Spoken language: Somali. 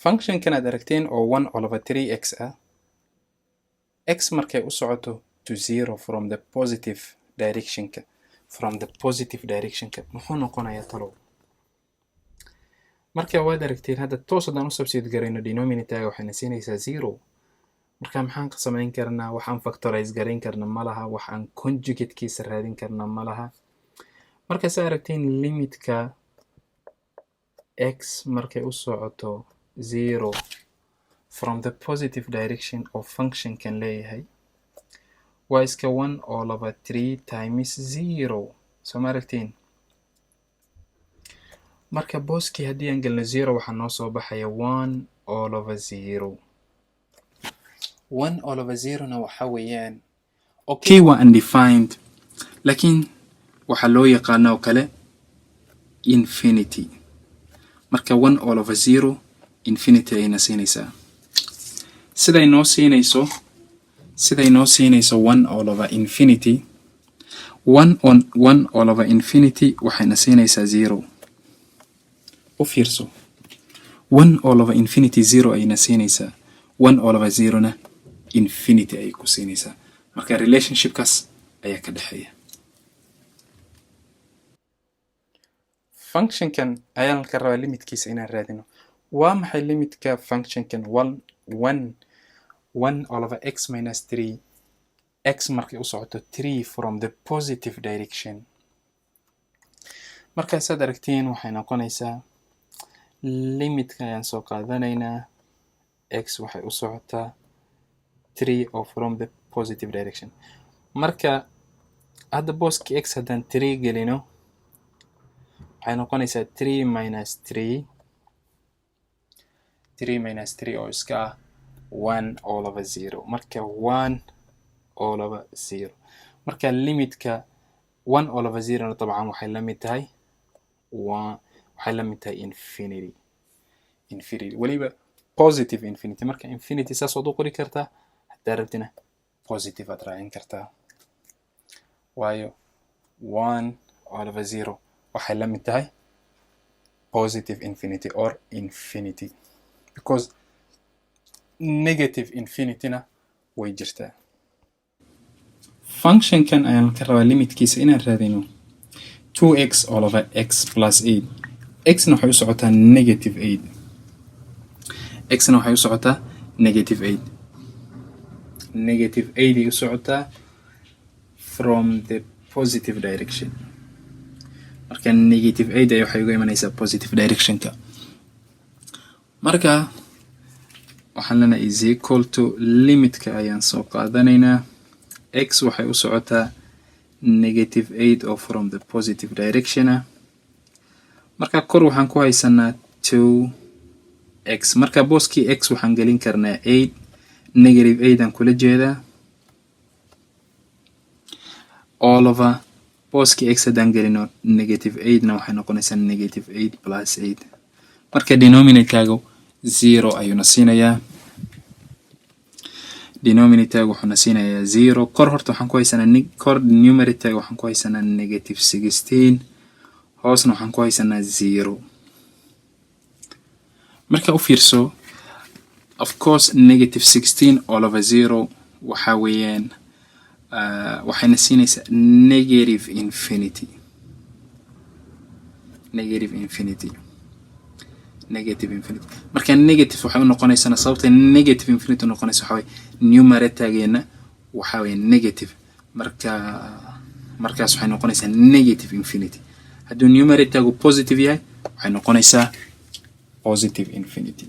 Functionkan aad aragteen oo one all over three x ah, x markay u socoto to zero from the positive directionka, from the positive directionka, muxuu noqonayaa talow? Marka waad aragteen, hadda toos haddaan u substitute garayno denominatorga, waxayna siinaysaa zero. Marka maxaan ka samayn karnaa? Waxaan factorize garayn karna ma laha, waxaan conjugatekiisa raadin karna ma laha. Marka saa aragteen, limitka x markay u socoto zero from the positive direction oo functionkan leeyahay waa iska one all over three times zero. Soo ma aragtiin? Marka booskii haddii aan gelno zero, waxaa noo soo baxaya one all over zero. One all over zero-na waxa weeyaan, okay, waa undefined, laakiin waxaa loo yaqaana oo kale infinity. Marka one all over zero infinity ayayna siinaysaa. Siday noo siinayso one all over infinity, one on one all over infinity waxayna siinaysaa zero. U fiirso, one all over infinity zero ayayna siinaysaa, one all over zero-na infinity ayay ku siinaysaa. Marka relationshipkaas ayaa ka dhexeeya. Functionkan ayaan ka rabaa limitkiisa inaan raadino. Waa maxay limitka functionkan one one one all over x minus three, x markay u socoto three from the positive direction? Markaasaad aragtiin, waxay noqonaysaa limitka ayaan soo qaadanaynaa, x waxay u socotaa three oo from the positive direction. Marka hadda booski x haddaan three gelino, waxay noqonaysaa three minus three, three minus three oo iska ah one all over zero. Marka one all over zero, marka limitka one all over zero-na dabcan waxay la mid tahay one, waxay la mid tahay infinity, infinity weliba positive infinity. Marka infinity saas waad u qori kartaa, haddaa rabtina positive aad raacin kartaa, waayo one all over zero waxay la mid tahay positive infinity or infinity, because negative infinityna way jirtaa. Functionkan ayaan ka rabaa limitkiisa inaan raadino, two x all over x plus eight. Xna waxay u socotaa negative eight, xna waxay u socotaa negative eight, negative eight ay u socotaa from the positive direction. Marka negative eight ay waxay uga imanaysaa positive directionka. Marka waxaan leenahay is equal to, limitka ayaan soo qaadanaynaa, x waxay u socotaa negative eight oo from the positive direction ah. Marka kor waxaan ku haysanaa two x. Marka booskii x waxaan gelin karnaa eight, negative eight aan kula jeedaa, all over booskii x haddaan gelino negative eightna, waxay noqonaysaa negative eight plus eight. Marka denominatorkaagu zero ayuuna siinayaa, denominatorga wuxuuna siinayaa zero. Kor horta waxaan ku haysanaa, kor numeratorga waxaan ku haysanaa negative 16, hoosna waxaan ku haysanaa zero. Marka u fiirso, of course, negative 16 all over zero waxa weeyaan waxayna siinaysaa negative infinity, negative infinity, negative infinity. Marka negative waxay u noqonaysana, sababta negative infinity u noqonaysa waxa waye numeratorgeena waxa weeye negative. Marka markaas waxay noqonaysaa negative infinity. Hadduu numeratorgu positive yahay, waxay noqonaysaa positive infinity.